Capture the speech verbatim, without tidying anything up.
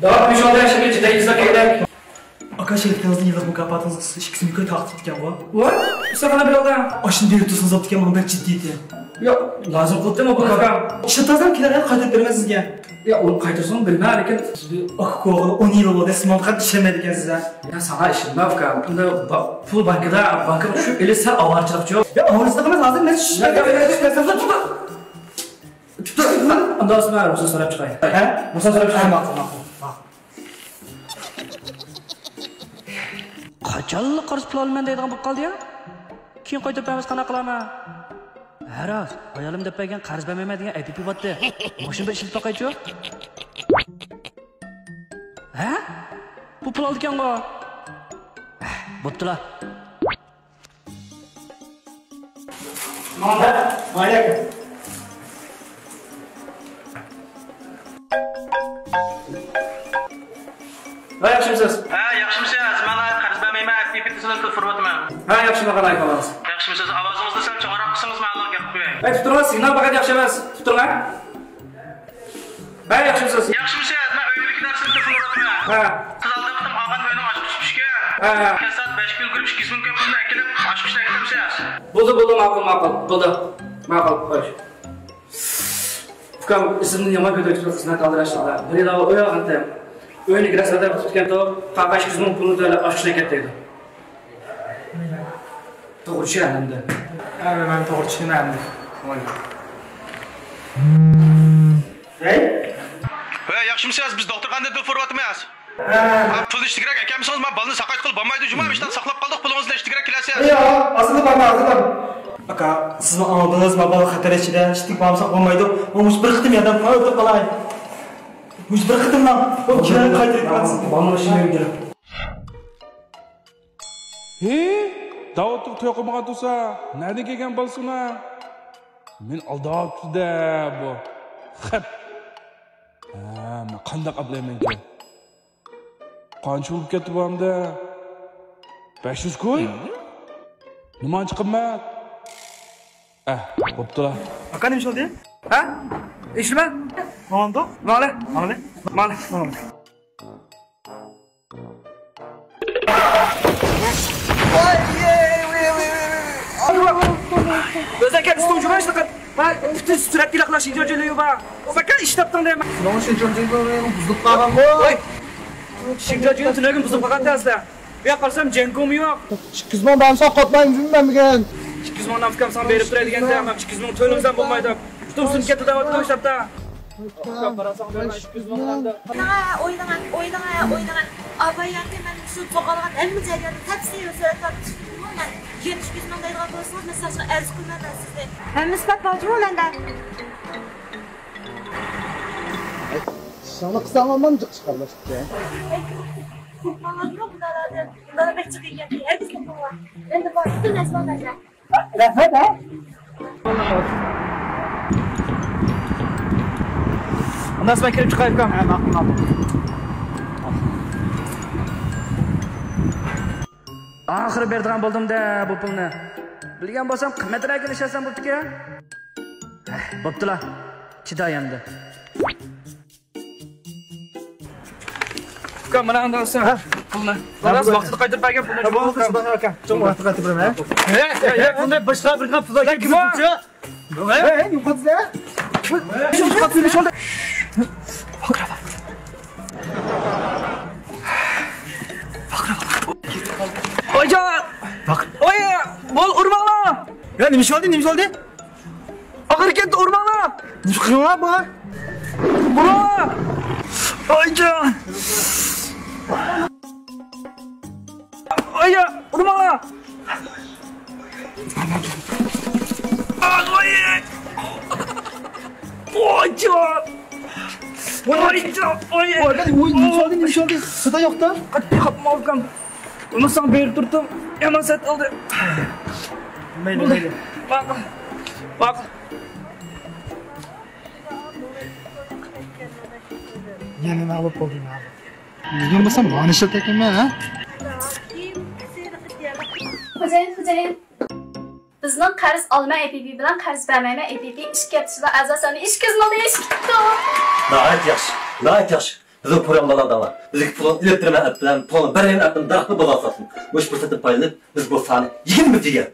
داۋام، مۇشۇ ھالدا ياشاپ كېتىش دەيدىسىلەر كېرەك. ئاكا، شېرىكىڭىزنىڭ يىللىق مۇكاپاتىڭىز ئىككى يۈز مىڭ كوي تارقىتىپتىكەنغۇ. ۋاي، ئۇ ساقلىنىپ بېرىلدى. ئاشۇنى بېرىپ تۇرسىڭىز بوپتىكەن، ماڭا بەك جىددىي ئىدى. ياق، لازىم قىلدىم ئۇ ئاكا. ئىشلىتىۋالسام كېلەر، قايتۇرۇپ بېرىمەن سىزگە. ياق، ئۇنى قايتۇرسىڭىز بىلمەن، لېكىن. ئاكا، ئون يىل بولدى، سىز ماڭا قانداق ئىشەنمەيدىكەنسىز ھە؟ يا، ساڭا ئىشىنمە ئۇكام. ئۇنداق با-، پۇل بانكىدا، بانكىغا چۈشۈپ ئېلىش سەل ئاۋارىچىلىقچۇ. يا، ئاۋارىچىلىق ئەمەس، ھازىر مەن چۈشۈپ كەتسەم، چۈشۈپ كەتسەم، تۇتۇپ. ئۇنداق بولسا مەن رۇخسەت سوراپ چىقاي. ھە؟ رۇخسەت سوراپ چىقاي. ماقۇل، ماقۇل، ماقۇل. قاچانلا قارزى پۇل ئالىمەن دەيدىغان بولۇپ قالدى يا. كېيىن قايتۇرۇپ بەرمىسە قانداق قىلارمەن؟ ھە راست، ئايالىم دەپ بەرگەن قەرز بەرمەيمەن دېگەن ئەيىبى بارتتى. ماشىنا بىر ئىشلىتىپ باقايچۇ. ھە؟ بۇ پۇل ئالىدىكەنغۇ. ھە، بوپتۇلا. ماڭا، ماڭا. ھە، ياخشىمۇسىز؟ ھە، ياخشىمۇسىز؟ مانا قەرز بەرمەيمەن، ئەپ ئېپىتىسىنى تۇتۇپ ئۇرۇۋاتىمەن. ھە، ياخشىمۇ قالاي بالىڭىز. ياخشىمۇسىز؟ ئاۋازىڭىزنى سەل چوڭراق قىلسىڭىز، مەن ئاڭلاپ گەپ قىلىپ قوياي. ھەي، تۇتۇپ تۇرۇڭ، سىگنال پەقەت ياخشى ئەمەس. تۇتۇپ تۇرۇڭ، ھە. ھە، ياخشىمۇسىز؟ ياخشىمۇسىز؟ مەن ئۆيدىكى نەرسىنى تېپىپ ئۇرۇۋاتىمەن. ھە. سىز ئالدىن قېتىم ئالغان ئۆينىڭ ئاچقۇچى پۈشكەن. ھە، ھە. كەچ سائەت بەشكە ئۈلگۈرۈپ ئىككى يۈز مىڭ كوي پۇلنى ئەكېلىپ، ئاچقۇچنى ئەكېتەمسىز؟ بولدى، بولدى، ماقۇل، ماقۇل، بولدى. ماقۇل، خوش. ئۇكام، ئىسىمنى يامان كۆتۈرۈپ كېتىۋاتىسىز، قىزنى قالدۇرۇش ئالا. بىر يىل ئويلىغانتىم. ئۆينى گرەسەدە تۇتۇپ كەتتۇق. قالغان ئىككى يۈز مىڭ پۇلنى تۆلەپ، ئاچقۇچنى ئەكەتتى. توغرا چۈشەندىم. ھە، مەن توغرا چۈشىنىمەن ئەمدى. ھەي؟ ھە، ياخشىمۇسىز؟ بىز دوختۇرخانىدىن تېلېفون ئۇرۇۋاتىمىز. ھە. ھە، پۇلنى ئىشتىكرەك ئەكەلمىسىڭىز، مانا بالىنى ساقايتقىلى بولمايدۇ. جۇما ئىشتان ساقلاپ قالدۇق، پۇلىڭىزنى ئىشتىكرەك كېلەرسىز. ياق، ئاسىدا بارما، ئاسىدا. ئاكا، سىزمۇ ئاڭلىدىڭىز، مانا بالا خەتەر ئىچىدە، ئىشتىك بارمىساق بولمايدۇ. مانا مۇشۇ بىر قېتىم ياردەم قىلىڭ، ئۆتۈپ قالاي. مۇشۇ بىر قېتىملا، بۇ كىرانى قايتۇرۇپ بېرىڭ. بالىنىڭ ئىشىنى ئۆگىنىڭ. ھى، داۋۇتقا توي قىلمىغان تۇرسا، نەدىن كەلگەن بالىسىڭلار؟ مېنى ئالداپتۇ-دە بۇ. خەپ. ھە، مەن قانداق ئاپلايمەنكىن؟ قانچە بولۇپ كەتتى بۇ ئەمدى؟ بەش يۈز كوي؟ نېمانچە قىممەت؟ ئە، بوپتۇلا. ئاكا، نېمە بولدى؟ ھە؟ ئىشلىمە. ماڭدۇق. ماڭلى. ماڭلى. ماڭلى. ماڭلى. ئۆزۈڭ كەل، ئۈستۈڭ جۇما ئىشلىقى. پۈتۈن سۈرەتكە ئىلاقلا شىنجاڭ جۆلىيۇ بار. ئۇ بەككە ئىش تاپتىڭ دەيمەن. شۇنىڭ ئۈچۈن شىنجاڭ جۆلىيۇ بۇزۇلۇپ قالغانغۇ. ۋاي. شىنجاڭ جۆلىيۇ تۈنۈگۈن بۇزۇلۇپ قالغان تەسلە. بۇ ياققا قارىسام جەڭگومۇ يوق. ئىككى يۈز مىڭ بەرمىسەڭ قاتنايمىزمۇ دەمىگەن. ئىككى يۈز مىڭ نەفكەم ساڭا بېرىپ تۇراي دېگەندە، مەن ئىككى يۈز مىڭ تۆلىمىسەم بولمايدۇ. پۇتۇم سۇنۇپ كەتتى دەۋاتىدۇ ھېسابتا. ئىككى يۈز مىڭ نەمدە. ئوينىڭا، ئوينىڭا، ئوينىڭا. ئاباي ياكى مەن شۇ بوغالغان ھەممە جەرياندا تەپسىلىي سۈرەتلەرنى چۈشۈردۈممۇ مەن؟ يەنە ئىككى يۈز مىڭ دەيدىغان بولسىڭىز، مەن سىلەرگە ئەرز قىلىمەن مەن سىزنى. ھەممىسى پاك بار جۇمۇ مەندە. شۇنى قىلساڭ ئالمام جىق چىقار باشقىچە. قورقماڭلار، يوق، بۇنداقلاردىن. بۇنداقلار بەك جىق ئىكەن. ھەرگىز قورقماڭلار. مەندە بار، پۈتۈن نەرسە بار مەندە. رەھمەت، ھە؟ ئۇنداق بولسا مەن كىرىپ چىقاي، ئۇكام. ھە، ماقۇل، ماقۇل. ئاخىرى بېرىدىغان بولدۇم-دە بۇ پۇلنى. بىلگەن بولسام قىممەترەكىنى ئىشلەتسەم بوپتىكەن. ھە، بوپتۇلا. چىداي ئەمدى. ئۇكام، مانا ئاندىن ئالسا پۇلنى. ھە، راست بولدى. ۋاقتىدا قايتۇرۇپ بەرگەن پۇلنى. ھە، بولدى، شۇنداق ئاكا. چوڭ ۋاقتىدا قايتۇرۇپ بېرىمەن. ھە، ھە، ھە، بۇنى باشقا بىر قىلىپ پۇل ئەكىپ بېرىپچۇ. ھە، ھە، يوقاتسا. ۋايجان! ۋاي، بول، ئۇرماڭلار! يا، نېمە ئىش بولدى، نېمە ئىش بولدى؟ ئاغرىپ كەتتى، ئۇرماڭلار! نېمە قىلىڭلار بۇ؟ ئۇرماڭلار! ئايجان! ئايا، ئۇرماڭلار! ئاي! ئايجان! ئايجان! ئاي! ۋاي، ۋاي، نېمە ئىش بولدى، نېمە ئىش بولدى؟ سىزدە يوق-تا؟ قاتتىق قاپماۋاتقان. ئۇنى ساڭا بېرىپ تۇردۇم، يامان سەت ئالدى. مەيلى، مەيلى. ماقۇل، ماقۇل. يەنە نېمە بولۇپ قالدى، نېمە بولدى؟ بۈگۈن بولسا مانا ئىشلىتەتتىم مەن، ھە؟ خوجايىن، خوجايىن. بىزنىڭ قەرز ئالىمەن ئېپىپى بىلەن قەرز بەرمەيمەن ئېپىپى ئىشكەپتىچىلار ئەزا سانى ئىككى يۈز مىڭدىن ئېشىپ كېتىپتۇ. ناھايىتى ياخشى، ناھايىتى ياخشى. بىزمۇ پۇران بالا داڭلار. بىزگە پۇلۇڭ ئېلىپ بېرىمەن ئەپ بىلەن، پۇلۇڭ بەرمەيمەن ئەپ بىلەن داراقنى بازار ساتسۇن. مۇشۇ پۇرسەتتىن پايدىلىنىپ، بىز بۇ سانى يىگىرمە دېگەن.